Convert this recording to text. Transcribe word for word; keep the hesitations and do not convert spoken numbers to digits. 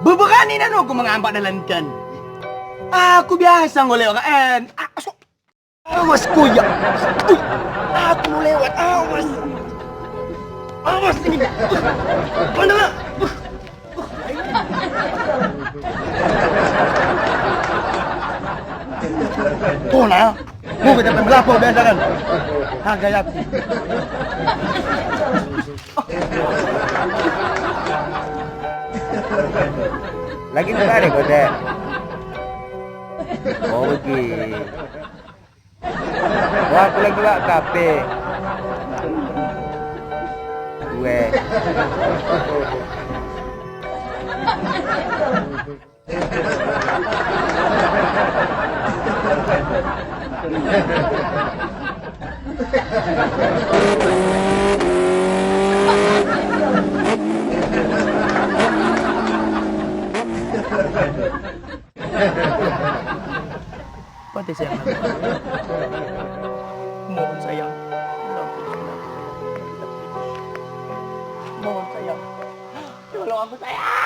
Beberani nanoku mengampak dalan kan. Aku biasa ngo lewat kan. Ah, so. Awas ku ya. Ui, aku mau lewat. Awas. Awas ini. Mana lah? Tuh nah. Mau kita pemelapo biasa kan. Harga aku. Lagi nggak ada kode. Oh, begini. Wah, aku lagi wak kape. Gue. Pate sayang. Mohon sayang. Mohon sayang. Tolong aku sayang.